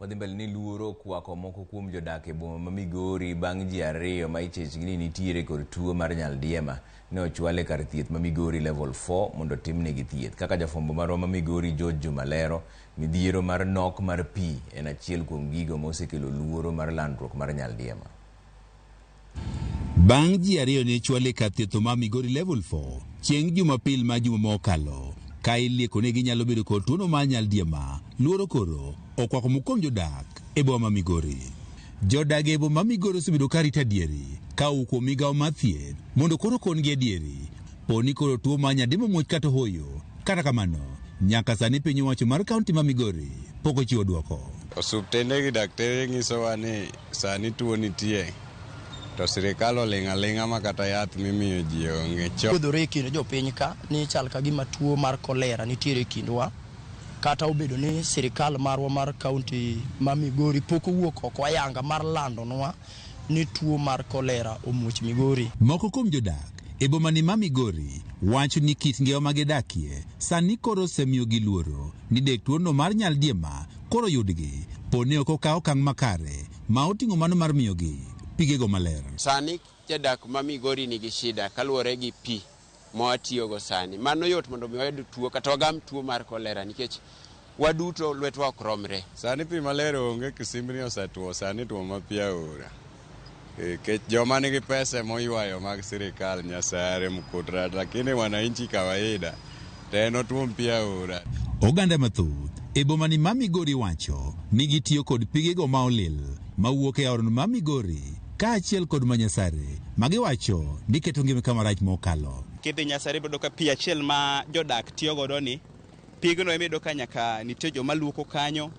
Wadhi mbele ni luoro okwako moko kuom jodak e boma ma Migori bang' ji ariyo ma ichich gi ni nitiere kod tuo mar nyaldiema ne ochwal e kar thieth ma Migori Level 4 mondo otimnegi thieth. Kaka jafwambo marwa ma Migori George Juma lero, midhiero mar nok mar pi en achiel kuom gigo ma osekelo luoro mar landruok mar nyaldiema. Bang' ji ariyo ne chwal e kar thieth ma Migori Level 4 chieng' Jumapil ma juma mokalo, ka ilieko ni ginyalo bedo kod tuono mar nyaldiema, luoro koro okwako moko kuom jodak e boma ma Migori. Jodak e boma ma Migori osebedo ka rito adieri ka owuok kuom migawo mar thieth mondo koro okon-gi adieri po ni koro tuo mar nyaldiema omuoch kata ohoyo. Kata kamano, nyaka sani piny owacho mar kaunti ma Migori pok ochiwo dwoko. Osuptende gi dakteche nyisowa ni sani tuo nitie to sirikal oling' aling'a ma kata yath mimiyo ji onge. Gwedhore e kind jopiny ka ni chal ka gima tuo mar kolera nitiere e kindwa kata obedo ni sirikal marwa mar kaunti ma Migori pok owuok oko ayanga mar landonwa ni tuo mar kolera omuoch Migori. Moko kuom jodak e bomani ma Migori wacho ni kit ngima ma gidakie sani koro osemiyogi luoro ni dek tuono mar nyaldiema koro yudgi po ni ok okaw okang' makare ma oting'o mano mar miyogi pigego maler. Sani jadak ma Migori nigi shida kaluwore gi pi ma watiyogo sani. Mano yot mondo mi wayud tuo kata wagam tuo mar kolera nikech waduto lwetwa ok romre. Sani pi maler onge, kisimbni osetuo, sani tuo ma pi aora. Kech joma nigi pesa emoywayo mag sirikal Nyasare Mkutra, lakini wananchi kawaida to en otuom pi aora. Oganda mathoth e bomani ma Migori wacho ni gitiyo kod pigego ma olil mawuok e aorano ma Migori kaachiel kod ma Nyasare ma giwacho ni keto ngima kama rach mokalo. Kidhi Nyasare ibiro yudo ka pi achiel ma jodak tiyo godo ni, pigno ema iyudo ka nyaka nitie joma luoko kanyo,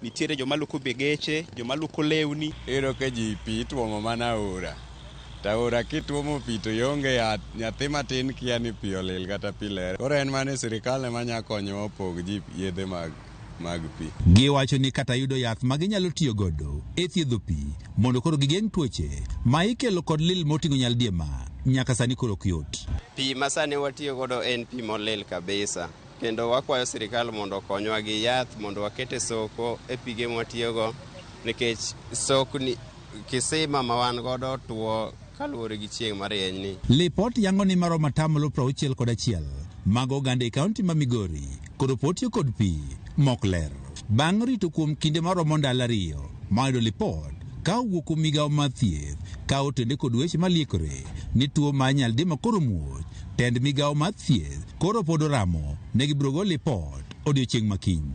nitiere joma luoko begeche, joma luoko lewni. Iyudo ka ji pi ituomo mana aora. To aora kituomo pi to ionge yath, nyathi matin kia ni pi olil kata pi ler. Koro en mana ni sirikal ema nya konyowa opog ji yedhe mag pi. Giwacho ni kata yudo yath ma ginyalo tiyo godo e thiedho pi mondo koro gigeng' tuoche ma ikelo kod lil moting'o nyaldiema nyaka sani koro ok yot. Pi ma sani watiyo godo en pi molil kabisa, kendo wakwayo sirikal mondo okonywa gi yath mondo waket e soko e pige mwatiyogo, nikech sokni kisima ma wan godo tuo kaluwore gi chieng' marieny ni. Lipot yango ni maromo atamalo 61 mag oganda e kaunti ma Migori koro pod tiyo kod pi mok ler. Bang' rito kuom kinde maromo ndalo ariyo ma yudo lipot ka owuok kuom migawo mar thieth ka otende kod weche maliekore ni tuo mar nyaldiema koro muoch, tend migawo mar thieth koro pod oramo ne gibiro go lipot odiochieng' makiny.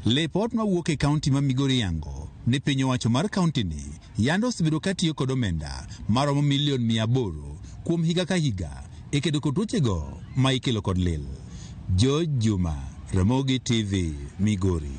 Lipot mawuok e kaunti ma Migori yango ni piny owacho mar kaunti ni yando osebedo ka tiyo kod omenda maromo milion 800 kuom higa ka higa e kedo kod tuochego ma ikelo kod lil. George Juma, Ramogi TV, Migori.